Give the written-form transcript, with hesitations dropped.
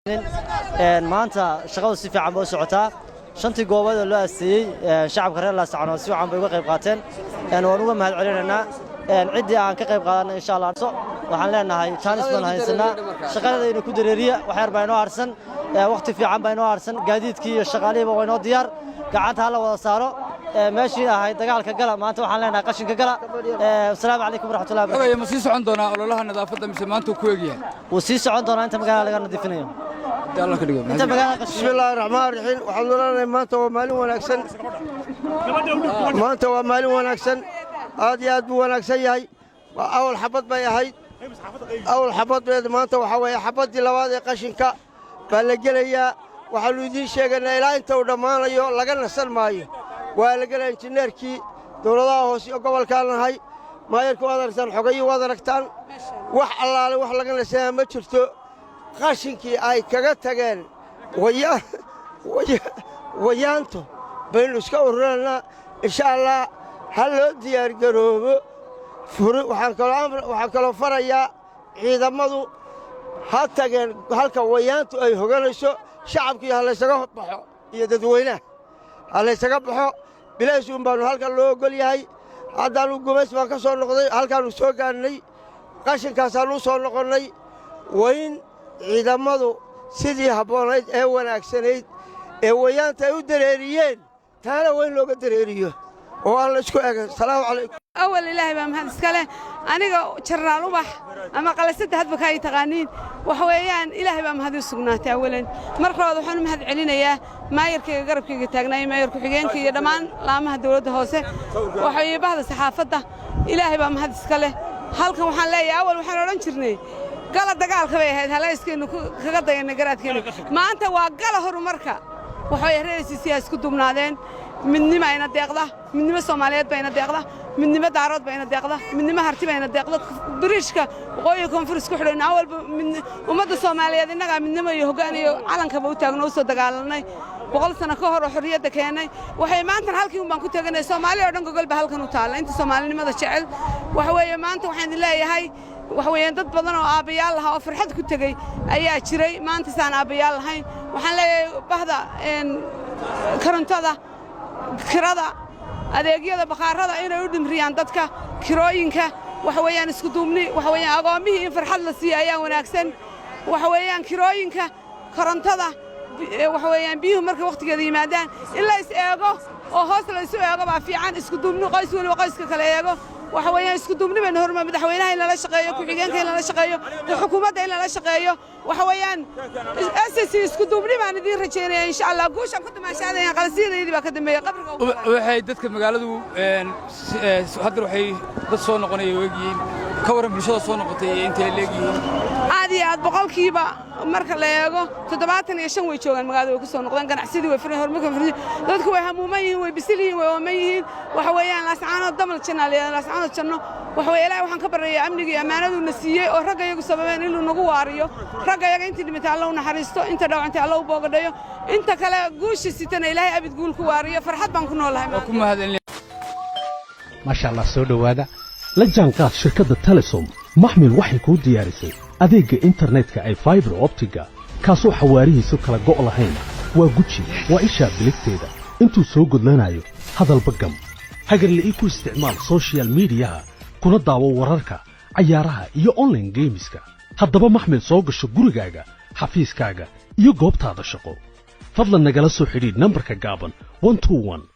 Maanta shaqadu si fiican ba u socotaa. Shantii goobood oo loo asteeyey, shacabka reer Laascaanood si wacan bay uga qayb qaateen. Waan uga mahad celinaynaa ciddii aan ka qayb qaadanay. Insha Allah waxaan leenahay jaanis baan haysanaa, shaqadayna ku dareeriya. Wax yar baa inoo harsan, wakhti fiican baa inoo harsan. Gaadiidkii iyo shaqaalihiiba waa inoo diyaar. Gacanta hala wada saaro. Meeshii ahayd dagaalka gala, maanta waxaan leenahay qashinka gala. Asalaamu calaykum waraxmatullahi wabarakatu. Ma sii socon doonaa ololaha nadaafadda mise maanta uu ku egyahay? Wuu sii socon doonaa inta magaalada laga nadiifinayo. Allah ka dhigo. Inta magaalada. Bismillaahi raxmaan raxiim. Waxaan odhanahay maanta waa maalin wanaagsan. Maanta waa maalin wanaagsan, aad iyo aad buu wanaagsan yahay. Awal xabad bay ahayd, awal xabad bay. Maanta waxaa weeye xabaddii labaad ee qashinka baa la gelayaa. Waxaannu idiin sheegaynaa ilaa inta uu dhammaanayo laga nasan maayo. Waa la gelaya. Injineerkii dawladaha hoose iyo gobolkaan nahay, maayarkii waad aragtaan, xogayii waad aragtaan. Wax allaale wax laga nasanaa ma jirto. Qashinkii ay kaga tageen wayaanto baynu iska ururanaynaa, insha Allah. Ha loo diyaargaroobo. Waxaan kaloo farayaa ciidammadu ha tageen halka wayaantu ay hoganayso. Shacabkii ha laysaga baxo iyo dadweynaha ha laysaga baxo. Bilaysuun baannu halkan loo oggol yahay. Haddaannu gumays baan ka soo noqday, halkaannu soo gaadhnay, qashinkaasaannu u soo noqonnay. Wayn ciidammadu sidii habboonayd ee wanaagsanayd ee wayaanta ay u dareeriyeen, taana waa in looga dareeriyo oo aan la isku egan. Salaamu calaykum. Awal Ilaahay baa mahad iska leh. Aniga Jenaraal Ubax ama Qalasada hadba ka ay taqaaniin, waxa weeyaan Ilaahay baa mahad ii sugnaatay awalan. Marka labaad waxaan u mahad celinayaa maayarkayga garabkayga taagnaayey, maayar ku-xigeenka iyo dhammaan laamaha dawladda hoose, waxa weeye bahda saxaafadda. Ilaahay baa mahad iska leh. Halkan waxaan leeyahay, awal waxaan odhan jirnay gala dagaalka bay ahayd, halayskeennu kaga dayanay garaadkeennu. Maanta waa gala horumarka. Waxay reer SSC isku duubnaadeen. Midnimo ayna deeqda, midnimo Soomaaliyeed bayna deeqda, midnimo Daarood bayna deeqda, midnimo Harti bayna deeqda. Biriishka waqooyiga koonfur isku xidhayno awalba ummadda Soomaaliyeed innagaa midnimo iyo hoggaan iyo calankaba u taagno, u soo dagaalanay 100 sano ka hor oo xorriyadda keenay. Waxay maantan halkii un baan ku teganay. Soomaaliya oo dhan gogol ba halkan u taalla, inta soomaalinimada jecel. Waxa weeye maanta waxaan idin leeyahay, waxa weeyaan dad badan oo aabbayaal lahaa oo farxad ku tegey ayaa jiray. Maanta saan aabbayaal lahayn, waxaan leeyahay bahda korontada, kirada, adeegyada bakhaarada inay u dhimriyaan dadka kirooyinka. Waxa weeyaan isku duubni. Waxa weeyaan agoommihii in farxad la siiyo ayaa wanaagsan. Waxa weeyaan kirooyinka, korontada, waxa weeyaan biyuhu markay wakhtigeeda yimaadaan in la is eego oo hoos la isu eego baa fiican. Isku duubni, qoys weliba qoyska kale eego. Waxa weeyaan isku duubni baynu horumar. Madaxweynaha in lala shaqeeyo, ku-xigeenka in lala shaqeeyo, xukuumadda in lala shaqeeyo. Waxa weeyaan SSC isku duubni baan idiin rajaynaya, insha Allah. Guushaan ku damaashaadayaan, qalasiyadaydii baa ka dambeeyey qabriga. Waxay dadka magaaladu hadda waxay dad soo noqonaya og yihiin. Ka warran bulshada soo noqotay iyo intay leegyihiin? Aad iyo aad, boqolkiiba marka la eego 75 way joogaan magaalada, way ku soo noqdeen. Ganacsidii way furan, horumarka furan. Dadku way hamuuman yihiin, way bisil yihiin, way ooman yihiin. Waxa weeyaan Laascaanood damal janno, Laascaanood janno. Waxa weeye Ilaahay waxaan ka baryayaa amniga iyo ammaanaduuna siiyey oo ragga iyagu sababeen inuu nagu waariyo. Ragga iyaga intii dhimatay Alla u naxariisto, inta dhaawacantay Alla u boogadhayo, inta kale guusha sitana Ilaahay abid guul ku waariyo. Farxad baan ku noolahay. Waa ku mahadcelin. Maasha Allah, soo dhowaada. La jaanqaad shirkadda Telesom. Maxmil waxay kuu diyaarisay adeegga internetka ee fiber optic-ga, kaasoo xawaarihiisu kala go' lahayn. Waa guji, waa ishaa biligteeda intuu soo gudlanayo. Hadalba gam. Hagarle ii ku isticmaal social media-ha, kuna daawo wararka, cayaaraha iyo online games-ka. Haddaba maxmil, soo gasho gurigaaga, xafiiskaaga iyo goobtaada shaqo. Fadlan nagala soo xidhiidh nambarka gaaban 121.